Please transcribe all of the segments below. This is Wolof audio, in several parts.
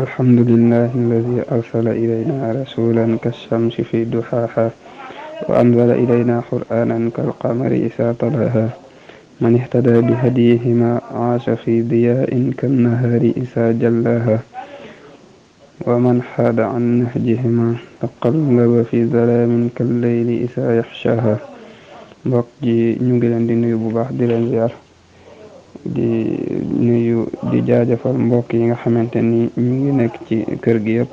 الحمد لله الذي أرسل إلينا رسولا كالشمس في ضحاها وأنزل إلينا قرآنا كالقمر إذا تلاها من اهتدى بهديهما عاش في ضياء كالنهار إذا جلاها ومن حاد عن نهجهما تقلب في ظلام كالليل إذا يغشاها. mbokk ji ñu ngi leen di nuyu bu baax di leen ziar di nuyu di jaajëfal mbokk yi nga xamante ni ñu ngi nekk ci kër gi yëpp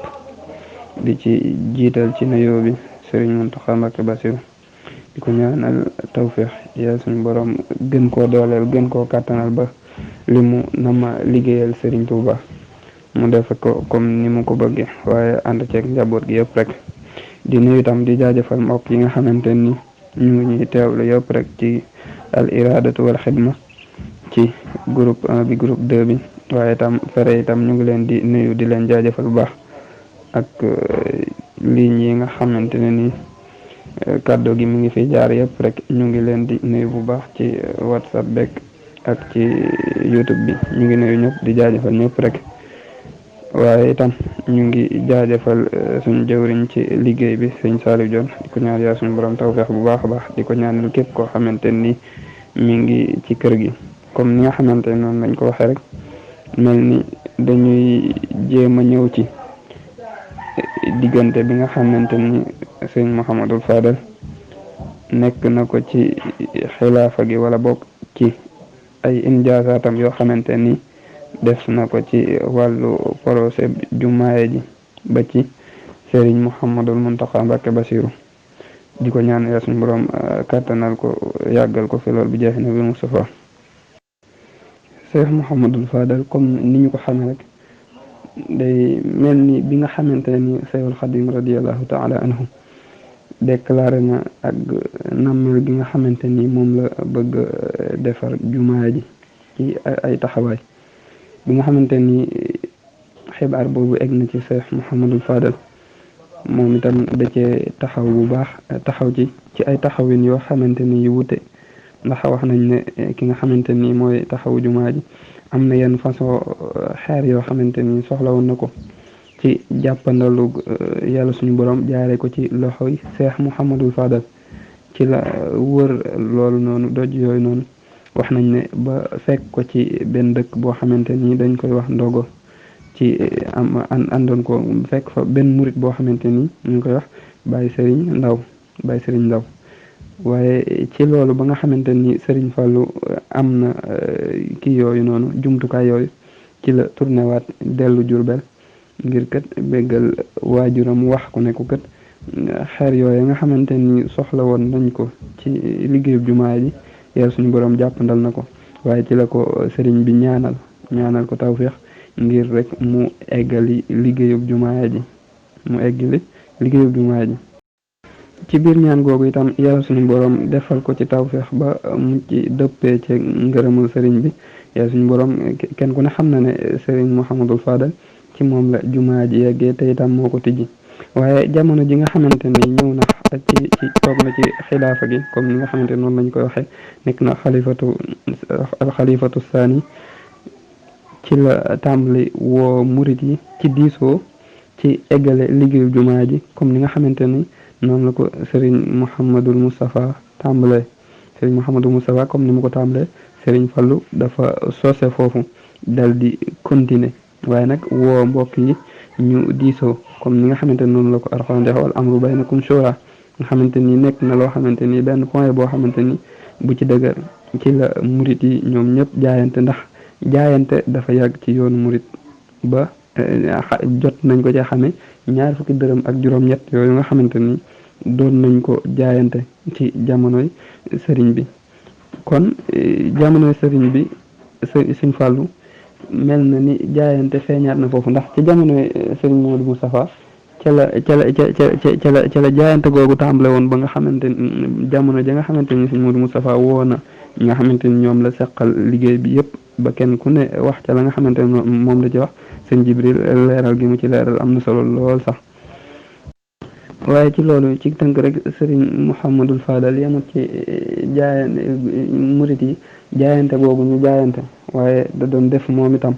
di ci jiital ci nuyoo bi Serigne Mountakha Mbacké Bassirou di ko ñaanal tawféex ya suñu borom gën koo dooleel gën koo kàttanal ba li mu nama liggéeyal Serigne Touba mu def ko comme ni mu ko bëggee waaye ànd ceeg njaboot gi yëpp rek di nuyu itam di jaajëfal mbokk yi nga xamante ni ñu ngi ñuy teewlu yëpp rek ci al iradatu wal xidma ci groupe 1 bi groupe 2 bi waaye itam fere itam ñu ngi leen di nuyu di leen jaajëfal bu baax ak ligne yi nga xamante ne ni kàddu gi mu ngi fi jaar yëpp rek ñu ngi leen di nuyu bu baax ci whatsapp beeg ak ci youtube bi ñu ngi nuyu ñëpp di jaajëfal ñëpp rek waaye itam ñu ngi jaajëfal suñu jëwriñ ci liggéey bi sëñ Saliou Dione di ko ñaan yaa suñu borom tawfeex bu baax a baax di ko ñaanal képp koo xamante ni mi ngi ci kër gi comme ni nga xamante ne noonu lañ ko waxee rek mel ni dañuy jéem a ñëw ci diggante bi nga xamante ni sëñ Mouhamadul Fadal nekk na ko ci xilaafa gi wala bokk ci ay injaasaatam yoo xamante ni def na ko ci wàllu procès jumaaye ji ba ci Serigne Mouhamadul Mountakha Mbacké Bassirou di ko ñaan ya suñu borom kàttanal ko yàggal ko fi lool bi jeex na bi Moustapha Cheikh Mouhamadul Fadal comme ni ñu ko xamee rek day mel ni bi nga xamante ne ni Cheikhul Khadim radiallahu taala anhu déclaré na ak nammel gi nga xamante ni moom la bëgg defar jumaa ji ci ay taxawaay bi nga xamante ni xibaar boobu egg na ci Cheikh Mouhamadul Fadal moom itam da cee taxaw bu baax taxaw ci ay taxawin yoo xamante ni yu wute ndax wax nañ ne ki nga xamante ni mooy taxawu jumaa ji am na yenn façon xeer yoo xamante ni soxla woon na ko ci jàppandalu yàlla suñu borom jaare ko ci loxoy Cheikh Mouhamadul Fadal ci la wër loolu noonu doj yooyu noonu wax nañ ne ba fekk ko ci benn dëkk boo xamante ni dañ koy wax ndogo ci àndoon ko fekk fa benn murit boo xamante ni ñu koy wax Baye Serigne Ndaw waaye ci loolu ba nga xamante ni Serigne Fallou am na kii yooyu noonu jumtukaay yooyu ci la tourné waat dellu Jurbel ngir kat béggal waajuram wax ko ne ko kat xeer yooyu nga xamante ni soxla woon nañ ko ci liggéeyub jumaa ji yàlla suñu borom jàppandal na ko waaye ci la ko sëriñ bi ñaanal ko tawféex ngir rek mu eggali liggéeyub jumaa ji ci biir ñaan googu itam yàlla suñu borom defal ko ci tawféex ba mu ci dëppee ci ngërëmul sëriñ bi yàlla suñu borom kenn ku ne xam na ne sëriñ Mouhamadul Fadal ci moom la jumaa ji yeggee te itam moo ko tijji waaye jamono ji nga xamante ni ñëw na ci toog na ci xilaafa gi comme ni nga xamante noonu lañ koy waxee nekk na alxalifatu saani ci la tàmbali woo murit yi ci diisoo ci eggale liggéeyu jumaa ji comme ni nga xamante ni noonu la ko Serigne Mouhamadul Moustapha tàmbalee Serigne Mouhamadul Moustapha comme ni mu ko tàmbalee Serigne Fallou dafa sose foofu dal di continuer waaye nag woo mbokk yi ñu diisoo comme ni nga xamante ni noonu la ko Alxuraan di wal amru baynakum shura nga xamante ni nekk na loo xamante ni benn point boo xamante ni bu ci dëgër ci la murit yi ñoom ñëpp jaayante ndax jaayante dafa yàgg ci yoonu murit ba jot nañ ko ci xamee 20 dërëm ak juróom-ñett yooyu nga xamante ni doon nañ ko jaayante ci jamonoy sëriñ bi kon jamonoy sëriñ bi Sëriñ Fallou mel na ni jaayante feeñaat na foofu ndax ci jamonoy sëriñ Modou Moustapha ca la jaayante googu tàmbale woon ba nga xamante ni jamono ja nga xamante ni sëriñ Modou Moustapha woo na ñi nga xamante ni ñoom la seqal liggéey bi yëpp ba kenn ku ne wax ca la nga xamante ni moom la ci wax sëñ Jibril leeral gi mu ci leeral am na solo lool sax waaye ci loolu ci tënk rek sëriñ Mouhamadul Fadal yamut ci jaayante murit yi jaayante boobu ñu jaayante waaye da doon def moom itam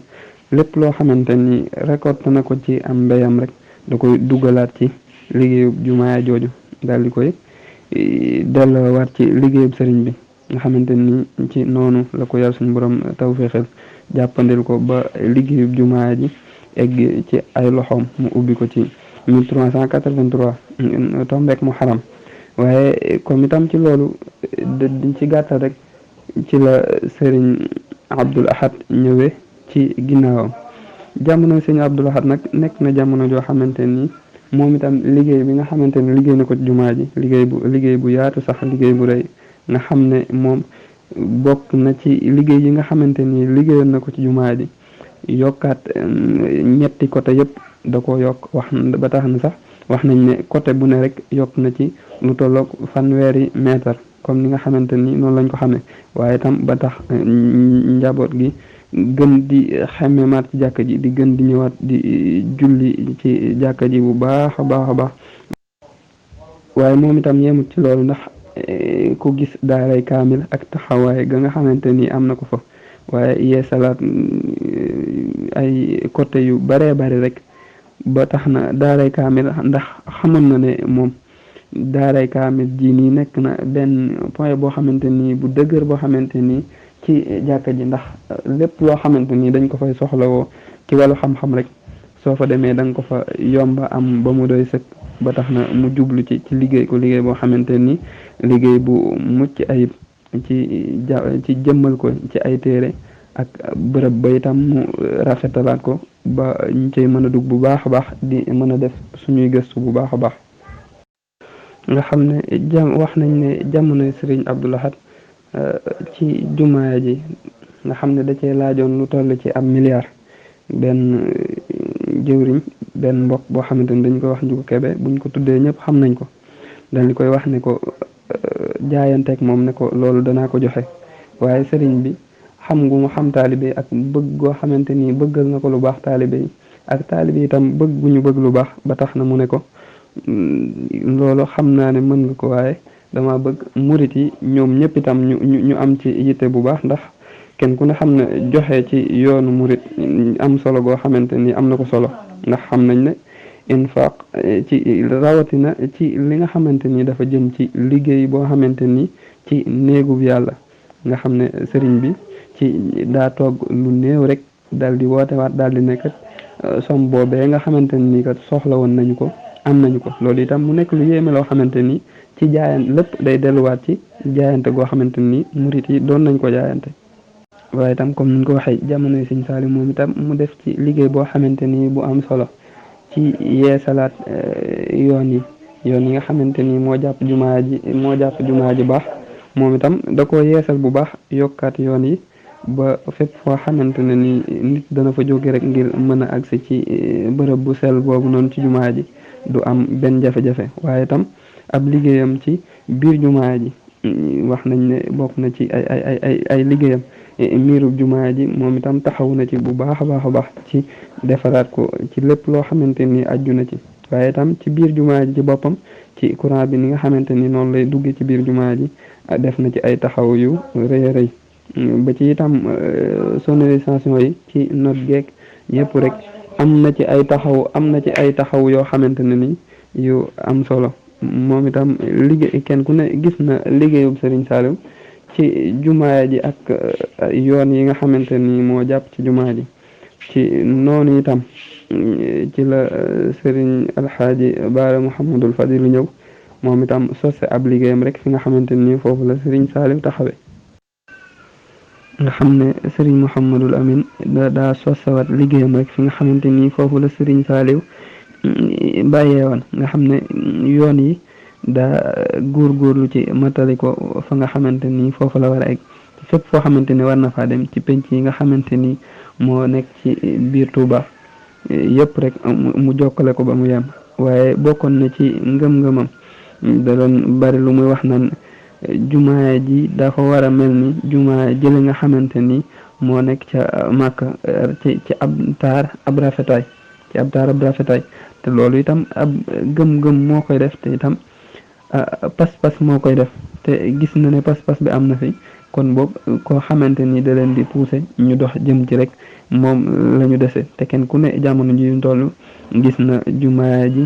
lépp loo xamante ni récolte na ko ci am mbéyam rek da koy dugalaat ci liggéeyub jumaa jooju daal di koy delloowaat ci liggéeyub sëriñ bi nga xamante ni ci noonu la ko yàlla suñu borom tawféexal jàppandil ko ba liggéeyub jumaa ji egg ci ay loxoom mu ubbi ko ci 1383 tombeek mu xaram waaye comme itam ci loolu diñ ci gàttal rek ci la sëriñ Abdul Ahad ñëwee ci ginnaawam jamono sëriñ Abdul Ahad nag nekk na jamono joo xamante ni moom itam liggéey bi nga xamante ni liggéey na ko ci jumaa ji liggéey bu yaatu sax liggéey bu rëy nga xam ne moom bokk na ci liggéey yi nga xamante ni liggéeyoon na ko ci jumaa ji yokkaat ñetti côté yëpp da ko yokk wax ba tax na sax wax nañ ne côté bu ne rek yokk na ci lu tolloog 100 mètre comme ni nga xamante ni noonu lañ ko xamee waaye tam ba tax njaboot gi gën di xemmemaat ci jàkka ji di gën di ñëwaat di julli ci jàkka ji bu baax a baax a baax waaye moom itam yemut ci loolu ndax ku gis daaray kaamil ak taxawaay ga nga xamante ni am na ko fa waaye yeesalaat ay côté yu baree bari rek ba tax na daaray kaamil ndax xamoon na ne moom daaray kaamil ji nii nekk na benn point boo xamante ni bu dëgër boo xamante ni ci jàkka ji ndax lépp loo xamante ni dañ ko fay soxlawoo ci wàllu xam-xam rek soo fa demee da nga ko fa yomba am ba mu doy sëkk ba tax na mu jublu ci liggéey ko liggéey boo xamante ni liggéey bu mucc ayib ci jëmmal ko ci ay téere ak bërëb ba itam mu rafetalaat ko ba ñu cay mën a dugg bu baax a baax di mën a def suñuy gëstu bu baax a baax nga xam ne wax nañ ne jamonoy Sëriñ Abdul Ahad ci jumaa ji nga xam ne da cee laajoon lu toll ci am milliard benn jëwriñ benn mbokk boo xamante ni dañ koy wax Njugu Kebe buñ ko tuddee ñëpp xam nañ ko dañ di koy wax ne ko jaayanteeg moom ne ko loolu danaa ko joxe waaye sëriñ bi xam gu mu xam taalibe ak bëgg goo xamante ni bëggal na ko lu baax taalibe yi ak taalibe itam bëgg gu ñu bëgg lu baax ba tax na mu ne ko loolu xam naa ne mën nga ko waaye dama bëgg murit yi ñoom ñëpp itam ñu am ci yitte bu baax ndax kenn ku ne xam ne joxe ci yoonu murit am solo goo xamante ni am na ko solo ndax xam nañ ne infaq ci rawatina ci li nga xamante ni dafa jëm ci liggéey boo xamante ni ci néegub yàlla nga xam ne sëriñ bi ci daa togg lu néew rek daal di woote waat daal di nekkat som boobee nga xamante ni kat soxla woon nañu ko am nañu ko loolu itam mu nekk lu yéeme loo xamante ni ci jaayante lépp day delluwaat ci jaayante goo xamante ni murit yi doon nañ ko jaayante waaye itam comme niñ ko waxee jamonoy Sëriñ Saaliw moom itam mu def ci liggéey boo xamante ni bu am solo ci yeesalaat yoon yi nga xamante ni moo jàpp jumaa ji baax moom itam da ko yeesal bu baax yokkaat yoon yi ba fépp foo xamante ne ni nit dana fa jóge rek ngir mën a agsi ci bërëb bu sell boobu noonu ci jumaa ji du am benn jafe-jafe waaye itam ab liggéeyam ci biir jumaa ji wax nañ ne bokk na ci ay liggéeyam miirub jumaa ji moom itam taxaw na ci bu baax a baax a baax ci defaraat ko ci lépp loo xamante ni aju na ci waaye itam ci biir jumaa ji ci boppam ci courant bi ni nga xamante ni noonu lay duggee ci biir jumaa ji def na ci ay taxaw yu rëy a rëy ba ci itam sonorisation yi ci note geek yëpp rek am na ci ay taxaw yoo xamante ne ni yu am solo moom itam liggéey kenn ku ne gis na liggéeyub Serigne Saliou ci jumaa ji ak yoon yi nga xamante ni moo jàpp ci jumaa ji ci noonu itam ci la Serigne Alxaaji Baara Mouhamadul Fadilu ñëw moom itam sose ab liggéeyam rek fi nga xamante ni foofu la Serigne Saliou taxawe nga xam ne Serigne Mouhamadul Amin daa sosewat liggéeyam rek fi nga xamante ni foofu la Serigne Saliou bàyyee woon nga xam ne yoon yi daa góorgóorlu ci matali ko fa nga xamante ni foofu la war a egg fépp foo xamante ni war na faa dem ci penc yi nga xamante ni moo nekk ci biir Touba yëpp rek mu jokkale ko ba mu yem waaye bokkoon na ci ngëm-ngëmam da doon bari lu muy wax naan jumaa ji dafa war a mel ni jumaa jële nga xamante ni moo nekk ca Màkka ci ab taar ab rafetaay te loolu itam ab gëm-gëm moo koy def te itam pas-pas moo koy def te gis na ne pas-pas bi am na fi kon boog koo xamante ni da leen di pousser ñu dox jëm ci rek moom la ñu dese te kenn ku ne jamono ji ñu toll gis na jumaa ji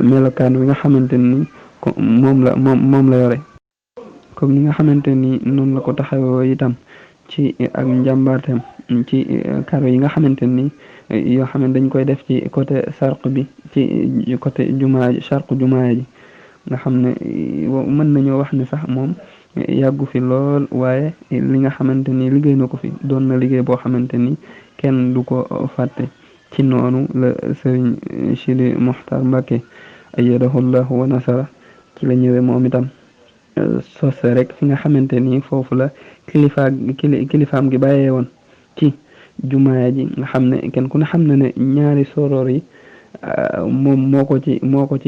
melokaan wi nga xamante ni moom la yore comme ni nga xamante ni noonu la ko taxawoo itam ci ak njàmbaarteem ci karo yi nga xamante ni yoo xam ne dañ koy def ci côté sarq bi ci côté jumaa ji sarq jumaa ji nga xam ne mën nañoo wax ne sax moom yàggu fi lool waaye li nga xamante ni liggéey na ko fi doon na liggéey boo xamante ni kenn du ko fàtte ci noonu la sëriñ Sidi Moxtar Mbàkke ayyadahu llahu wa nasara ci la ñëwee moom itam sos rek fi nga xamante ni foofu la kilifaam gi bàyyee woon ci jumaa ji nga xam ne kenn ku ne xam na ne ñaari soroor yi moom moo ko ci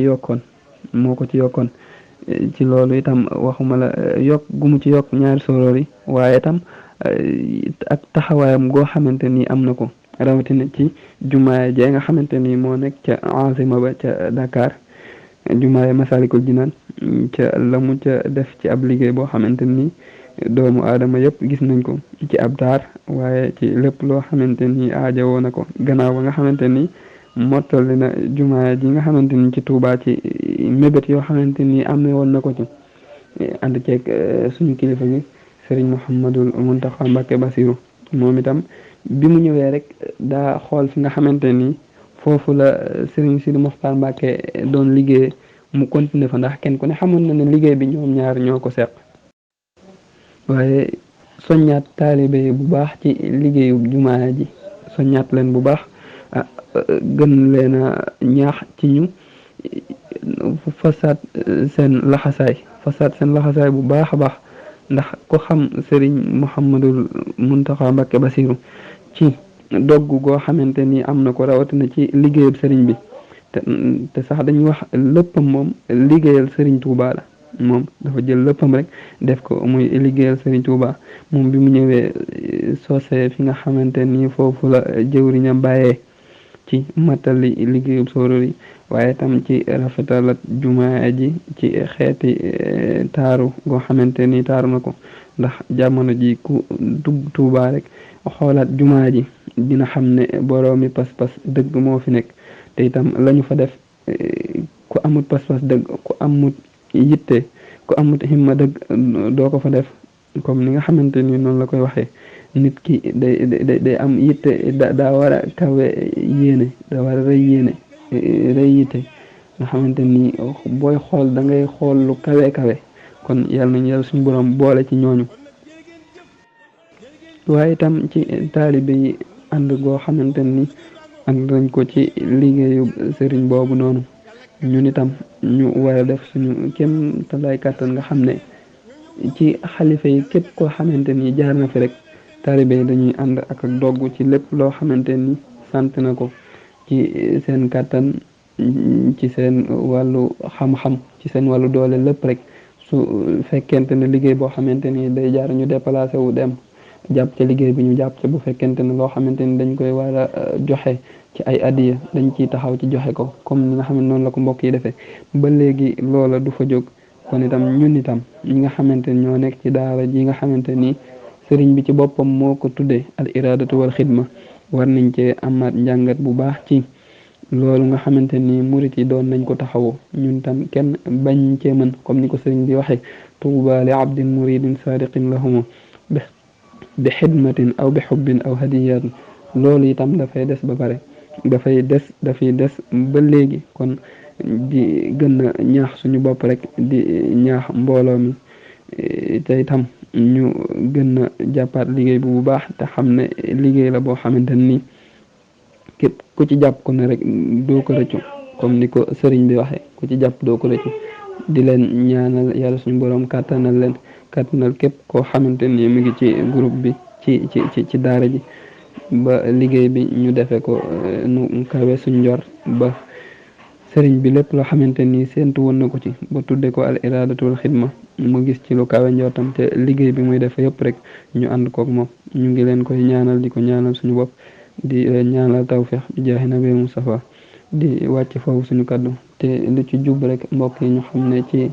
yokkoon ci loolu itam waxuma la yokk gumu ci yokk ñaari soroor yi waaye itam ak taxawaayam goo xamante ni am na ko rawatina ci jumaa jee nga xamante ni moo nekk ca Azima ba ca Dakar jumaay Masalikul Jinaan ca la mu ca def ci ab liggéey boo xamante ni doomu aadama yëpp gis nañ ko ci ab taar waaye ci lépp loo xamante ni aajowoo na ko gannaaw ba nga xamante ni mottali na jumaa ji nga xamante ni ci Tuubaa ci mébét yoo xamante ni amee woon na ko ci ànd ceeg suñu kilifa gi Sëriñ Muhammadul Muntaxa Mbàkke Basiru moom itam bi mu ñëwee rek daa xool fi nga xamante ni foofu la Sëriñ Sidi Moxtaar Mbàkke doon liggéey mu continuer fa ndax kenn ku ne xamoon na ne liggéey bi ñoom ñaar ñoo ko seq waaye soññaat taalibe bu baax ci liggéeyu jumaa ji soññaat leen bu baax gën leen a ñaax ci ñu fasaat seen laxasaay bu baax a baax ndax ko xam Sëriñ Muhammadul Muntaxa Mbàkke Basiru ci dogg goo xamante ni am na ko rawatina ci liggéeyal sëriñ bi te sax dañuy wax léppam moom liggéeyal Sëriñ Tuubaa la moom dafa jël léppam rek def ko muy liggéeyal Sëriñ Tuubaa moom bi mu ñëwee soosee fi nga xamante ni foofu la jëwriñam bàyyee ci matali liggéeyub sóoróor yi waaye tam ci rafetalat jumaa ji ci xeeti taaru goo xamante ni taaru na ko ndax jamono ji ku dugg Tuubaa rek xoolaat jumaa ji dina xam ne boroomi pas-pas dëgg moo fi nekk te itam lañu fa def ku amut pas-pas dëgg ku amut yitte ku amut himma dëgg doo ko fa def comme ni nga xamante ni noonu la koy waxee nit ki day am yitte daa war a kawe yéene daa war a rëy yitte nga xamante ni booy xool da ngay xool lu kawe kon yàlla nañu yàlla suñu borom boole ci ñooñu waaye itam ci taalibe yi ànd goo xamante ni ànd nañ ko ci liggéeyu sëriñ boobu noonu ñun itam ñu war a def suñu kem talaay kàttan nga xam ne ci xalifa yi képp koo xamante ni jaar na fi rek taalibe yi dañuy ànd ak dogg ci lépp loo xamante ni sant na ko ci seen kàttan ci seen wàllu xam-xam ci seen wàllu doole lépp rek su fekkente ne liggéey boo xamante ni day jaar ñu déplacé wu dem jàpp ca liggéey bi ñu jàpp ca bu fekkente ne loo xamante ni dañ koy war a joxe ci ay adiya dañ ciy taxaw ci joxe ko comme ni nga xam ne noonu la ko mbokk yi defee ba léegi loola du fa jóg kon itam ñun itam ñi nga xamante ni ñoo nekk ci daara ji nga xamante ni sëriñ bi ci boppam moo ko tuddee al iradatu wal xidma war nañ cee amaat njàngat bu baax ci loolu nga xamante ni murit yi doon nañ ko taxawoo ñun tam kenn bañ cee mën comme ni ko sëriñ bi waxee tuuba li abdin muridin sadiqin lahuma bi xidmatin aw bi xubbin aw hadiyatin loolu itam dafay des ba pare dafay des ba léegi kon di gën a ñaax suñu bopp rek di ñaax mbooloo mi te itam ñu gën a jàppaat liggéey bu baax te xam ne liggéey la boo xamante ni képp ku ci jàpp ko ne rek doo ko rëccu comme ni ko sëriñ bi waxee ku ci jàpp doo ko rëccu di leen ñaanal yàlla suñu borom kàttanal képp koo xamante ni mu ngi ci groupe bi ci daara ji ba liggéey bi ñu defee ko nu kawe suñ njor ba sëriñ bi lépp loo xamante ni séentu woon na ko ci ba tudde ko al iradatul xidma mu gis ci lu kawe njortam te liggéey bi muy def yëpp rek ñu ànd koog moom ñu ngi leen koy ñaanal di ko ñaanal suñu bopp di ñaanal tawfeex bi jaahi nabi Mustafa di wàcc foofu suñu kaddu te lu ci jub rek mbokk yi ñu xam ne ci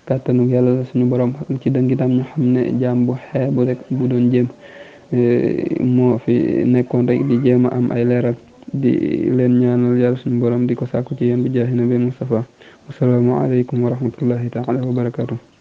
kàttanu yàlla la suñu borom lu ci dëng itam ñu xam ne jaam bu xeebu rek bu doon jéem moo fi nekkoon rek di jéem a am ay leeral di leen ñaanal yàlla suñu borom di ko sàkku ci yéen bi jaahi nabi Mustafa wasalaamu aleykum wa rahmatullahi taala wa barakatuh